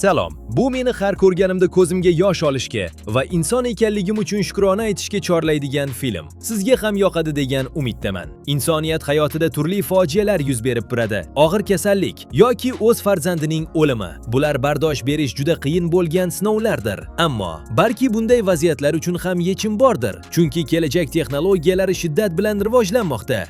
Salom. Bu meni har ko'rganimda ko'zimga yosh olishga va inson ekanligim uchun shukrona aytishga chorlaydigan film. Sizga ham yoqadi degan umiddaman. Insoniyat hayotida turli fojialar yuz berib turadi. Og'ir kasallik yoki o'z farzandining o'limi. Bular bardosh berish juda qiyin bo'lgan sinovlardir. Ammo balki bunday vaziyatlar uchun ham yechim bordir. Chunki kelajak texnologiyalari shiddat bilan rivojlanmoqda.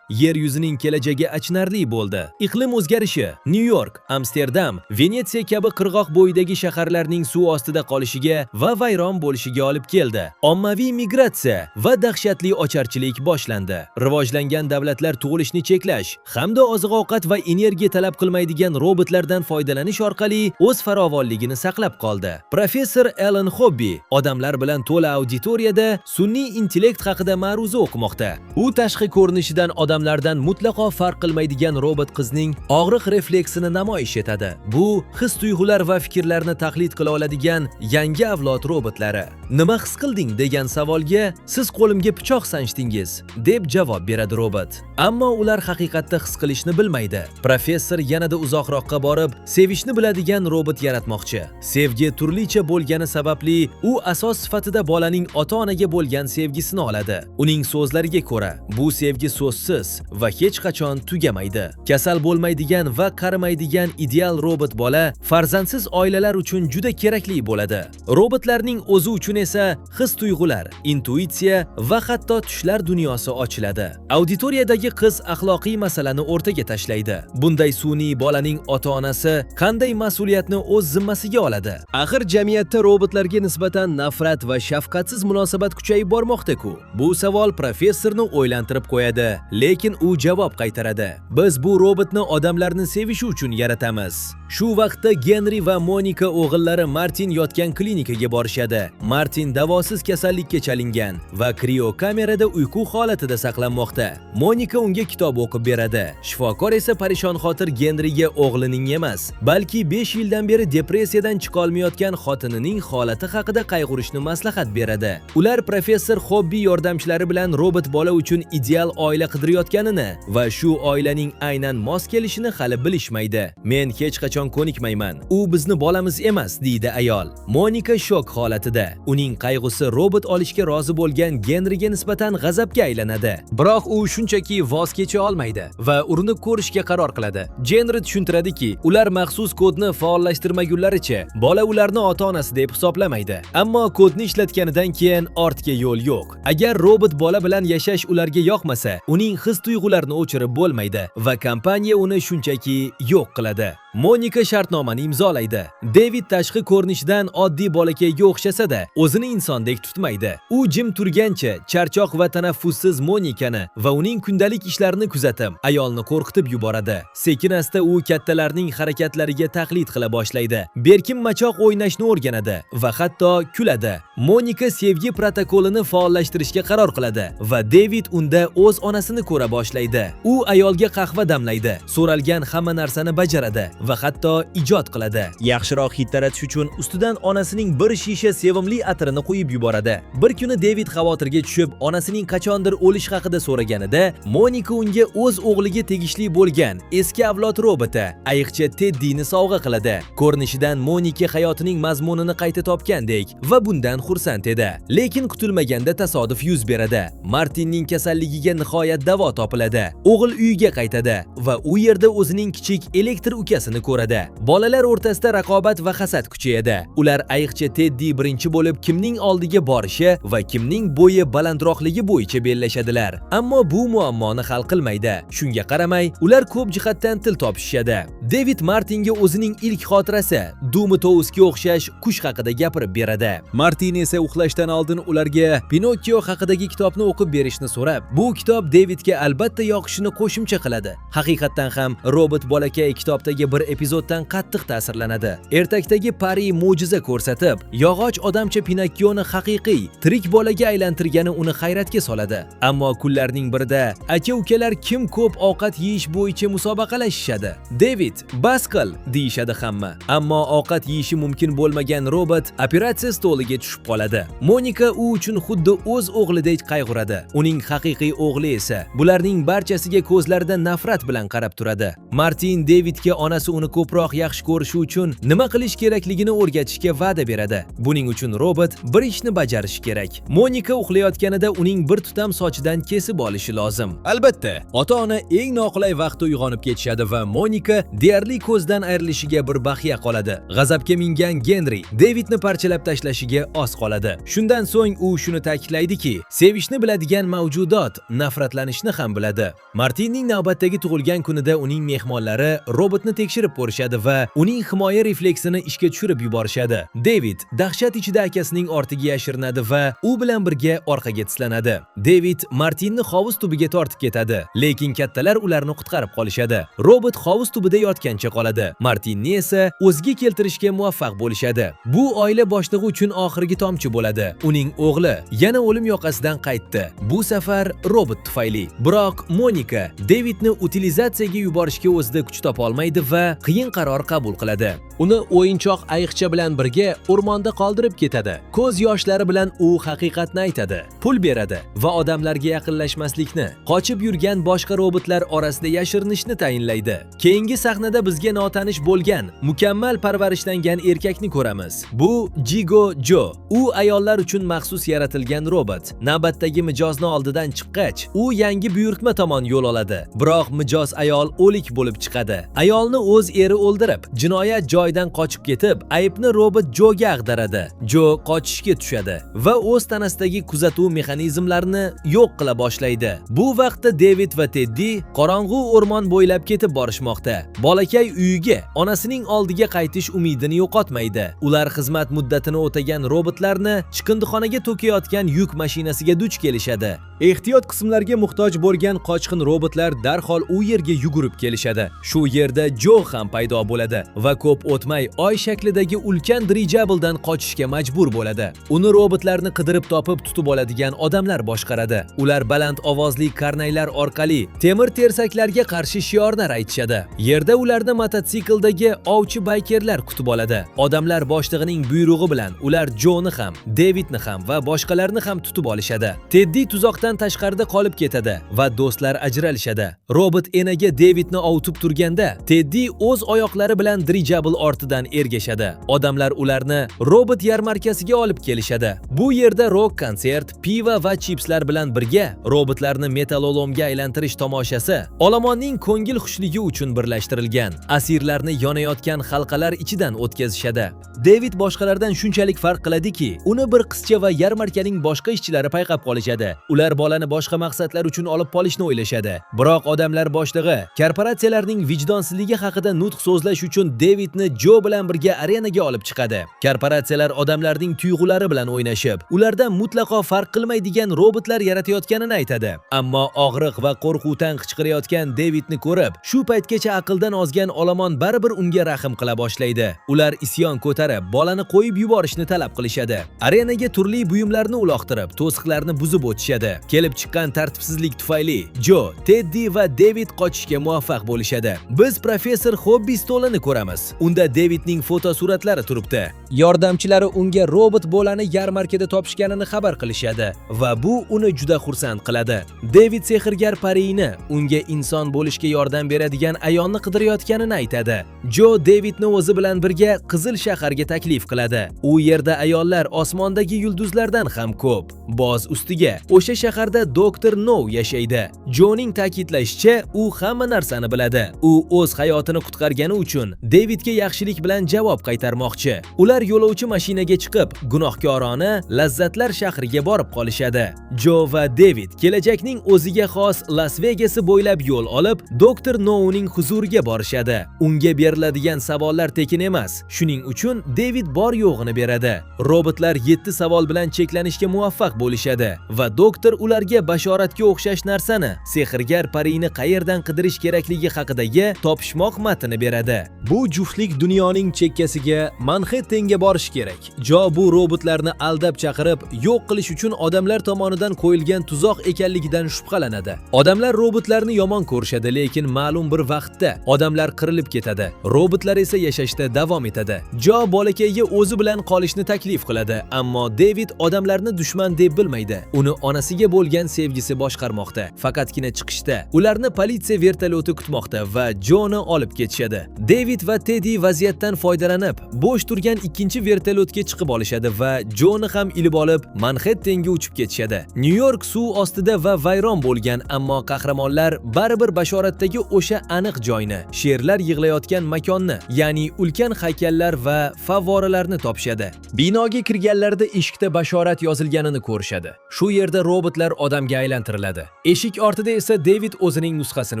Yer yuzining kelajagi achinarli bo'ldi. Iqlim o'zgarishi Nyu-York, Amsterdam, Venetsiya kabi qirg'oq bo'yidagi shaharlarning suv ostida qolishiga va vayron bo'lishiga olib keldi. Ommaviy migratsiya va dahshatli ocharchilik boshlandi. Rivojlangan davlatlar tug'ilishni cheklash hamda oziq-ovqat va energiya talab qilmaydigan robotlardan foydalanish orqali o'z farovonligini saqlab qoldi. Professor Ellen Hobby odamlar bilan to'la auditoriyada sun'iy intellekt haqida ma'ruza o'qimoqda. U tashqi ko'rinishidan odamlardan mutlaqo farq qilmaydigan robot qizning og'riq refleksini namoyish etadi. Bu his-tuyg'ular va fikrlarni taqlid qila oladigan yangi avlod robotlari. "Nima his qilding?" degan savolga "Siz qo'limga pichoq sanchdingiz", deb javob beradi robot. Ammo ular haqiqatda his qilishni bilmaydi. Professor yanada uzoqroqqa borib, sevishni biladigan robot yaratmoqchi. Sevgi turlicha bo'lgani sababli u asos sifatida bolaning ota-onaga bo'lgan sevgisini oladi. Uning so'zlariga ko'ra, bu sevgi so'zsiz va hech qachon tugamaydi. Kasal bo'lmaydigan va qarimaydigan ideal robot bola farzandsiz oilalar uchun juda kerakli bo'ladi. Robotlarning o'zi uchun esa his-tuyg'ular, intuitsiya va hatto tushlar dunyosi ochiladi. Auditoriyadagi qiz axloqiy masalani o'rtaga tashlaydi. Bunday sun'iy bolaning ota-onasi qanday mas'uliyatni o'z zimmasiga oladi? Axir jamiyatda robotlarga nisbatan nafrat va shafqatsiz munosabat kuchayib bormoqda-ku. Bu savol professorni o'ylantirib qo'yadi, lekin u javob qaytaradi: "Biz bu robotni odamlarni sevishi uchun yaratamiz." Shu vaqtda Genri va Monika o'g'illari Martin yotgan klinikaga borishadi. Martin davosiz kasallikka chalingan va kriokamerada uyqu holatida saqlanmoqda. Monika unga kitob o'qib beradi. Shifokor esa parishonxotir Genriga o'g'lining emas, balki 5 yildan beri depressiyadan chiqolmayotgan xotinining holati haqida qayg'urishni maslahat beradi. Ular professor Hobbi yordamchilari bilan robot bola uchun ideal oila qidirayotganini va shu oilaning aynan mos kelishini hali bilishmaydi. "Men hech qachon ko'nikmayman. U bizni bolamiz emas", deydi ayol. Monika shok holatida. Uning qayg'usi robot olishga rozi bo'lgan Genriga nisbatan g'azabga aylanadi. Biroq u shunchaki voz kecha olmaydi va urinib ko'rishga qaror qiladi. Genri tushuntiradiki, ular maxsus kodni faollashtirmagunlaricha bola ularni ota-onasi deb hisoblamaydi. Ammo kodni ishlatganidan keyin ortga yo'l yo'q. Agar robot bola bilan yashash ularga yoqmasa, uning his-tuyg'ularini o'chirib bo'lmaydi va kompaniya uni shunchaki yo'q qiladi. Monika shartnomani imzolaydi. David tashqi ko'rinishidan oddiy bolakayga o'xshasa-da, o'zini insondek tutmaydi. U jim turgancha, charchoq va tanaffussiz Monikani va uning kundalik ishlarini kuzatib, ayolni qo'rqitib yuboradi. Sekin-asta u kattalarning harakatlariga taqlid qila boshlaydi. Berkinmachoq o'ynashni o'rganadi va hatto kuladi. Monika sevgi protokolini faollashtirishga qaror qiladi va David unda o'z onasini ko'ra boshlaydi. U ayolga qahva damlaydi, so'ralgan hamma narsani bajaradi va hatto ijod qiladi. Yaxshiroq hid taratish uchun ustidan onasining bir shisha sevimli atirini quyib yuboradi. Bir kuni David xavotirga tushib, onasining qachondir o'lishi haqida so'raganida, Monika unga o'z o'g'liga tegishli bo'lgan eski avlod roboti, ayiqcha Teddini sovg'a qiladi. Ko'rinishidan Monika hayotining mazmunini qayta topgandek va bundan xursand edi. Lekin kutilmaganda tasodif yuz beradi. Martinning kasalligiga nihoyat davo topiladi. O'g'il uyiga qaytadi va u yerda o'zining kichik elektr ukasini ko'radi. Bolalar o'rtasida raqobat va hasad kuchayadi. Ular ayiqcha Teddi birinchi bo'lib kimning oldiga borishi va kimning bo'yi balandroqligi bo'yicha bellashadilar. Ammo bu muammoni hal qilmaydi. Shunga qaramay, ular ko'p jihatdan til topishishadi. David Martinga o'zining ilk xotirasi, Dumi tovusga o'xshash qush haqida gapirib beradi. Martin esa uxlashdan oldin ularga Pinokio haqidagi kitobni o'qib berishni so'rab, bu kitob Davidga albatta yoqishini qo'shimcha qiladi. Haqiqatdan ham robot bolakay kitobdagi bir epizoddan qattiq ta'sirlanadi. Ertakdagi pari mo'jiza ko'rsatib, yog'och odamcha Pinokioni haqiqiy, tirik bolaga aylantirgani uni hayratga soladi. Ammo kunlarning birida aka-ukalar kim ko'p ovqat yeyish bo'yicha musobaqalashishadi. "David, bas qil", deyishadi hamma. Ammo ovqat yeyishi mumkin bo'lmagan robot operatsiya stoliga tushib qoladi. Monika u uchun xuddi o'z o'g'lidek qayg'uradi. Uning haqiqiy o'g'li esa bularning barchasiga ko'zlarida nafrat bilan qarab turadi. Martin Davidga onasi Onasi uni ko'proq yaxshi ko'rishi uchun nima qilish kerakligini o'rgatishga va'da beradi. Buning uchun robot bir ishni bajarishi kerak. Monika uxlayotganida uning bir tutam sochidan kesib olishi lozim. Albatta, ota-ona eng noqulay vaqtda uyg'onib ketishadi va Monika deyarli ko'zdan ayrilishiga bir baxya qoladi. G'azabga mingan Genri Davidni parchalab tashlashiga oz qoladi. Shundan so'ng u shuni ta'kidlaydiki, sevishni biladigan mavjudot nafratlanishni ham biladi. Martinning navbatdagi tug'ilgan kunida uning mehmonlari robotni tekshirib ko'rishadi va uning himoya refleksini ishga tushirib yuborishadi. David dahshat ichida akasining ortiga yashirinadi va u bilan birga orqaga tislanadi. David Martinni hovuz tubiga tortib ketadi, lekin kattalar ularni qutqarib qolishadi. Robot hovuz tubida yotgancha qoladi. Martinni esa o'ziga keltirishga muvaffaq bo'lishadi. Bu oila boshlig'i uchun oxirgi tomchi bo'ladi. Uning o'g'li yana o'lim yoqasidan qaytdi. Bu safar robot tufayli. Biroq Monika Davidni utilizatsiyaga yuborishga o'zida kuch topa olmaydi va qiyin qaror qabul qiladi. Uni o'yinchoq ayiqcha bilan birga o'rmonda qoldirib ketadi. Ko'z yoshlari bilan u haqiqatni aytadi, pul beradi va odamlarga yaqinlashmaslikni, qochib yurgan boshqa robotlar orasida yashirinishni tayinlaydi. Keyingi sahnada bizga notanish bo'lgan, mukammal parvarishlangan erkakni ko'ramiz. Bu Jigo Jo. U ayollar uchun maxsus yaratilgan robot. Navbatdagi mijozni oldidan chiqqach, u yangi buyurtma tomon yo'l oladi. Biroq mijoz ayol o'lik bo'lib chiqadi. Ayolni o'z eri o'ldirib, jinoyat joyidan qochib ketib, aybni robot Joga ag'daradi. Jo qochishga tushadi va o'z tanasidagi kuzatuv mexanizmlarini yo'q qila boshlaydi. Bu vaqtda David va Teddi qorong'u o'rmon bo'ylab ketib borishmoqda. Bolakay uyiga, onasining oldiga qaytish umidini yo'qotmaydi. Ular xizmat muddatini o'tagan robotlarni chiqindixonaga to'kayotgan yuk mashinasiga duch kelishadi. Ehtiyot qismlarga muhtoj bo'lgan qochqin robotlar darhol u yerga yugurib kelishadi. Shu yerda Jo ham paydo bo'ladi va ko'p o'tmay oy shaklidagi ulkan dirijabldan qochishga majbur bo'ladi. Uni robotlarni qidirib topib tutib oladigan odamlar boshqaradi. Ular baland ovozli karnaylar orqali temir tersaklarga qarshi shiorlar aytishadi. Yerda ularni mototsikldagi ovchi baykerlar kutib oladi. Odamlar boshlig'ining buyrug'i bilan ular Joni ham, Davidni ham va boshqalarni ham tutib olishadi. Teddi tuzoqdan tashqarida qolib ketadi va do'stlar ajralishadi. Robot enaga Davidni ovutib turganda, Teddi o'z oyoqlari bilan dirijabl ortidan ergashadi. Odamlar ularni robot yarmarkasiga olib kelishadi. Bu yerda rok konsert, pivo va chipslar bilan birga robotlarni metallolomga aylantirish tomoshasi olomonning ko'ngil xushligi uchun birlashtirilgan. Asirlarni yonayotgan halqalar ichidan o'tkazishadi. David boshqalardan shunchalik farq qiladiki, uni bir qizcha va yarmarkaning boshqa ishchilari payqab qolishadi. Ular bolani boshqa maqsadlar uchun olib qolishni o'ylashadi. Biroq odamlar boshlig'i korporatsiyalarning vijdonsizligi haqida nutq so'zlash uchun Davidni Jo bilan birga arenaga olib chiqadi. Korporatsiyalar odamlarning tuyg'ulari bilan o'ynashib, ulardan mutlaqo farq qilmaydigan robotlar yaratayotganini aytadi. Ammo og'riq va qo'rquvdan qichqirayotgan Davidni ko'rib, shu paytgacha aqldan ozgan olomon baribir unga rahm qila boshlaydi. Ular isyon ko'tarib, bolani qo'yib yuborishni talab qilishadi. Arenaga turli buyumlarni uloqtirib, to'siqlarni buzib o'tishadi. Kelib chiqqan tartibsizlik tufayli Jo, Teddi va David qochishga muvaffaq bo'lishadi. Biz professor Hobbi stolini ko'ramiz. Unda Davidning fotosuratlari turibdi. Yordamchilari unga robot bolani yarmarkada topishganini xabar qilishadi va bu uni juda xursand qiladi. David sehrgar parini unga inson bo'lishga yordam beradigan ayolni qidirayotganini aytadi. Jo Davidni o'zi bilan birga Qizil shaharga taklif qiladi. U yerda ayollar osmondagi yulduzlardan ham ko'p. Boz ustiga, o'sha shaharda Doktor No yashaydi. Joning ta'kidlashicha, u hamma narsani biladi. U o'z hayotini qutqargani uchun Davidga yaxshilik bilan javob qaytarmoqchi. Ular yo'lovchi mashinaga chiqib, gunohkorona lazzatlar shahriga borib qolishadi. Jo va David kelajakning o'ziga xos Las Vegasi bo'ylab yo'l olib, Doktor Nouning huzuriga borishadi. Unga beriladigan savollar tekin emas. Shuning uchun David bor yo'g'ini beradi. Robotlar 7 savol bilan cheklanishga muvaffaq bo'lishadi va doktor ularga bashoratga o'xshash narsani, sehrgar parini qayerdan qidirish kerakligi haqidagi topishmoq matnini beradi. Bu juftlik dunyoning chekkasiga, Manhattenga borish kerak. Jo bu robotlarni aldab chaqirib, yo'q qilish uchun odamlar tomonidan qo'yilgan tuzoq ekanligidan shubhalanadi. Odamlar robotlarni yomon ko'rishadi, lekin ma'lum bir vaqtda odamlar qirilib ketadi. Robotlar esa yashashda davom etadi. Jo Bolakayga o'zi bilan qolishni taklif qiladi, ammo David odamlarni dushman deb bilmaydi. Uni onasiga bo'lgan sevgisi boshqarmoqda. Faqatgina chiqishda ularni politsiya vertolyoti kutmoqda va Joni olib ketishadi. David va Teddy vaziyatdan foydalanib, bo'sh turgan ikkinchi vertolyotga chiqib olishadi va Joni ham ilib olib, Manhattenga uchib ketishadi. Nyu-York suv ostida va vayron bo'lgan, ammo qahramonlar baribir bashoratdagi o'sha aniq joyni, sherlar yig'layotgan makonni, ya'ni ulkan haykallar va favvoralarni topishadi. Binoga kirganlarida eshikda bashorat yozilganini ko'rishadi. Shu yerda robotlar odamga aylantiriladi. Eshik ortida esa David o'zining nusxasini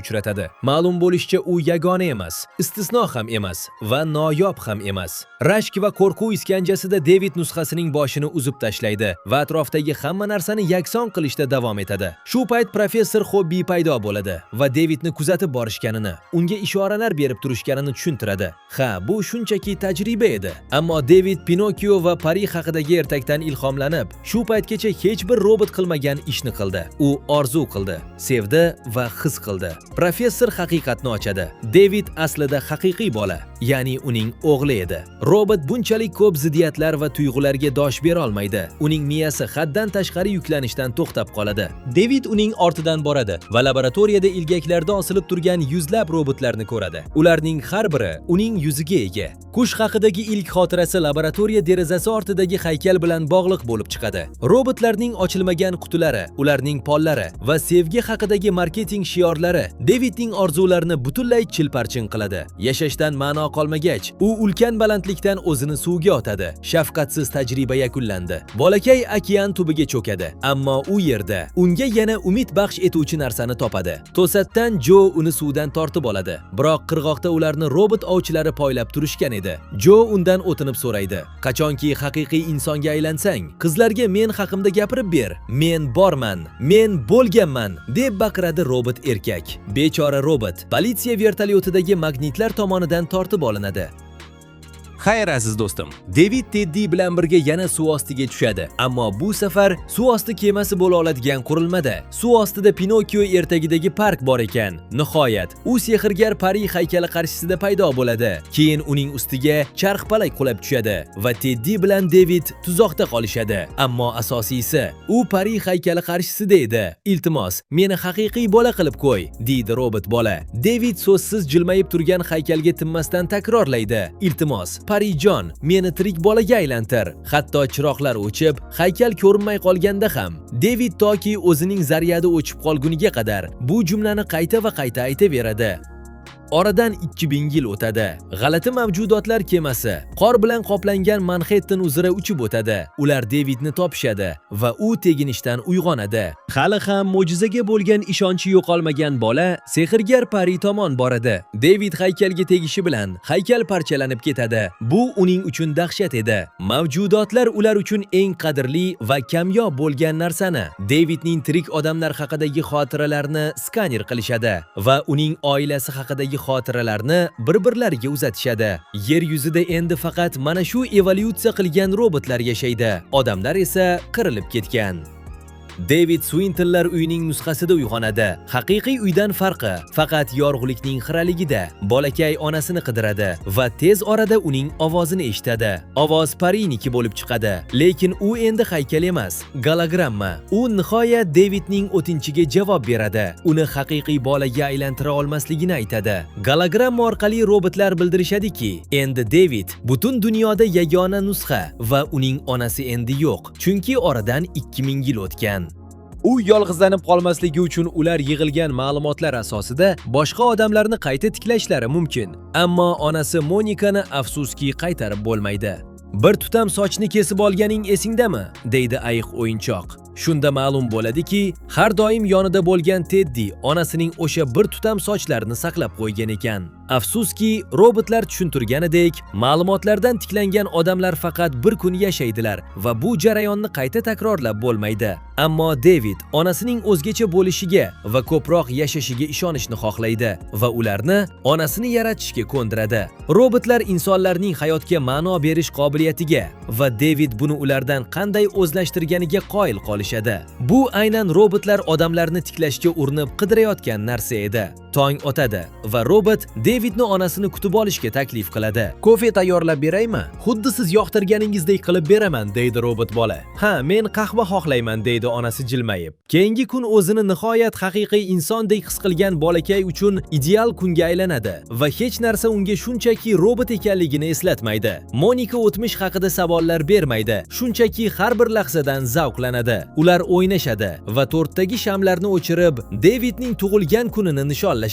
uchratadi. Ma'lum bo'lishicha, u yagona emas, istisno ham emas va noyob ham emas. Rashk va qo'rquv iskanjasida David nusxasining boshini uzib tashlaydi va atrofdagi hamma narsani yakson qilishda davom etadi. Shu payt professor Xobbi paydo bo'ladi va Davidni kuzatib borishganini, unga ishoralar berib turishganini tushuntiradi. Ha, bu shunchaki tajriba edi. Ammo David Pinokio va Pari haqidagi ertakdan ilhomlanib, shu paytgacha hech bir robot qilmagan ishni qildi. U orzu qildi, sevdi va his qildi. Professor haqiqatni ochadi. David aslida haqiqiy bola, ya'ni uning o'g'li edi. Robot bunchalik ko'p ziddiyatlar va tuyg'ularga dosh bera olmaydi. Uning miyasi haddan tashqari yuklanishdan to'xtab qoladi. David uning ortidan boradi va laboratoriyada ilgaklarda osilib turgan yuzlab robotlarni ko'radi. Ularning har biri uning yuziga ega. Qush haqidagi ilk xotirasi laboratoriya derazasi ortidagi haykal bilan bog'liq bo'lib chiqadi. Robotlarning ochilmagan qutilari, ularning pollari va sevgi haqidagi marketing shiorlari Davidning orzularini butunlay chilparchin qiladi. Yashashdan ma'no qolmagach, u ulkan balandlikdan o'zini suvga otadi. Shafqatsiz tajriba yakunlandi. Bolakay okean tubiga cho'kadi, ammo u yerda unga yana umid baxsh etuvchi narsani topadi. To'satdan Jo uni suvdan tortib oladi. Biroq qirg'oqda ularni robot ovchilari poylab turishgan edi. Jo undan o'tinib so'raydi: "Qachonki haqiqiy insonga aylansang, qizlarga men haqimda gapirib ber. Men borman, men bo'lganman", deb baqiradi robot erkak. Bechora robot politsiya vertolyotidagi magnitlar tomonidan tortib olinadi. Xayr, aziz do'stim. David Teddy bilan birga yana suv ostiga tushadi. Ammo bu safar suv osti kemasi bo'la oladigan qurilmada. Suv ostida Pinokio ertagidagi park bor ekan. Nihoyat, u sehrgar pari haykali qarshisida paydo bo'ladi. Keyin uning ustiga charxpalak qulab tushadi va Teddy bilan David tuzoqda qolishadi. Ammo asosiysi, u pari haykali qarshisida edi. "Iltimos, meni haqiqiy bola qilib qo'y", deydi robot bola. David so'zsiz jilmayib turgan haykalga tinmasdan takrorlaydi: "Iltimos, Parijon, meni tirik bolaga aylantir." Hatto chiroqlar o'chib, haykal ko'rinmay qolganda ham David toki o'zining zaryadi o'chib qolguniga qadar bu jumlani qayta va qayta aytaveradi. Oradan 2000 yil o'tadi. G'alati mavjudotlar kemasi qor bilan qoplangan Manhattan uzra uchib o'tadi. Ular Davidni topishadi va u teginishdan uyg'onadi. Hali ham mo'jizaga bo'lgan ishonchi yo'qolmagan bola sehrgar pari tomon boradi. David haykalga tegishi bilan haykal parchalanib ketadi. Bu uning uchun dahshat edi. Mavjudotlar ular uchun eng qadrli va kamyob bo'lgan narsani, Davidning tirik odamlar haqidagi xotiralarini skaner qilishadi va uning oilasi haqidagi xotiralarni bir-birlariga uzatishadi. Yer yuzida endi faqat mana shu evolyutsiya qilgan robotlar yashaydi. Odamlar esa qirilib ketgan. David Swintonlar uyining nusxasida uyg'onadi. Haqiqiy uydan farqi faqat yorug'likning xiraligida. Bolakay onasini qidiradi va tez orada uning ovozini eshitadi. Ovoz Pariniki bo'lib chiqadi, lekin u endi haykal emas, gologramma. U nihoyat Davidning o'tinchiga javob beradi. Uni haqiqiy bolaga aylantira olmasligini aytadi. Gologramma orqali robotlar bildirishadiki, endi David butun dunyoda yagona nusxa va uning onasi endi yo'q, chunki oradan 2000 yil o'tgan. U yolg'izlanib qolmasligi uchun ular yig'ilgan ma'lumotlar asosida boshqa odamlarni qayta tiklashlari mumkin. Ammo onasi Monikani, afsuski, qaytarib bo'lmaydi. "Bir tutam sochni kesib olganing esingdami?" deydi ayiq o'yinchoq. Shunda ma'lum bo'ladiki, har doim yonida bo'lgan Teddy onasining o'sha bir tutam sochlarini saqlab qo'ygan ekan. Afsuski, robotlar tushuntirganidek, ma'lumotlardan tiklangan odamlar faqat bir kun yashaydilar va bu jarayonni qayta takrorlab bo'lmaydi. Ammo David onasining o'zgacha bo'lishiga va ko'proq yashashiga ishonishni xohlaydi va ularni onasini yaratishga ko'ndiradi. Robotlar insonlarning hayotga ma'no berish qobiliyatiga va David buni ulardan qanday o'zlashtirganiga qoyil qolishadi. Bu aynan robotlar odamlarni tiklashga urinib qidirayotgan narsa edi. Tong otadi va robot Devidni onasini kutib olishga taklif qiladi. Kofe tayyorlab beraymi? "Xuddi siz yoqtirganingizdek qilib beraman", deydi robot bola. "Ha, men qahva xohlayman", deydi onasi jilmayib. Keyingi kun o'zini nihoyat haqiqiy insondek his qilgan bolakay uchun ideal kunga aylanadi va hech narsa unga shunchaki robot ekanligini eslatmaydi. Monika o'tmish haqida savollar bermaydi, shunchaki har bir lahzadan zavqlanadi. Ular o'ynashadi va tortdagi shamlarni o'chirib, Devidning tug'ilgan kunini nishonlashadi.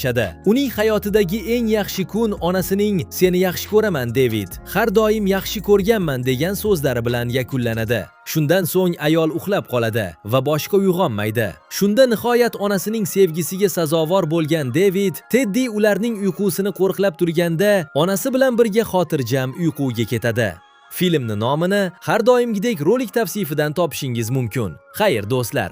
Uning hayotidagi eng yaxshi kun onasining "Seni yaxshi ko'raman, Devid. Har doim yaxshi ko'rganman" degan so'zlari bilan yakunlanadi. Shundan so'ng ayol uxlab qoladi va boshqa uyg'onmaydi. Shunda nihoyat onasining sevgisiga sazovor bo'lgan Devid, Teddi ularning uyqusini qo'riqlab turganda, onasi bilan birga xotirjam uyquga ketadi. Filmni nomini har doimgidek rolik tavsifidan topishingiz mumkin. Xayr, do'stlar.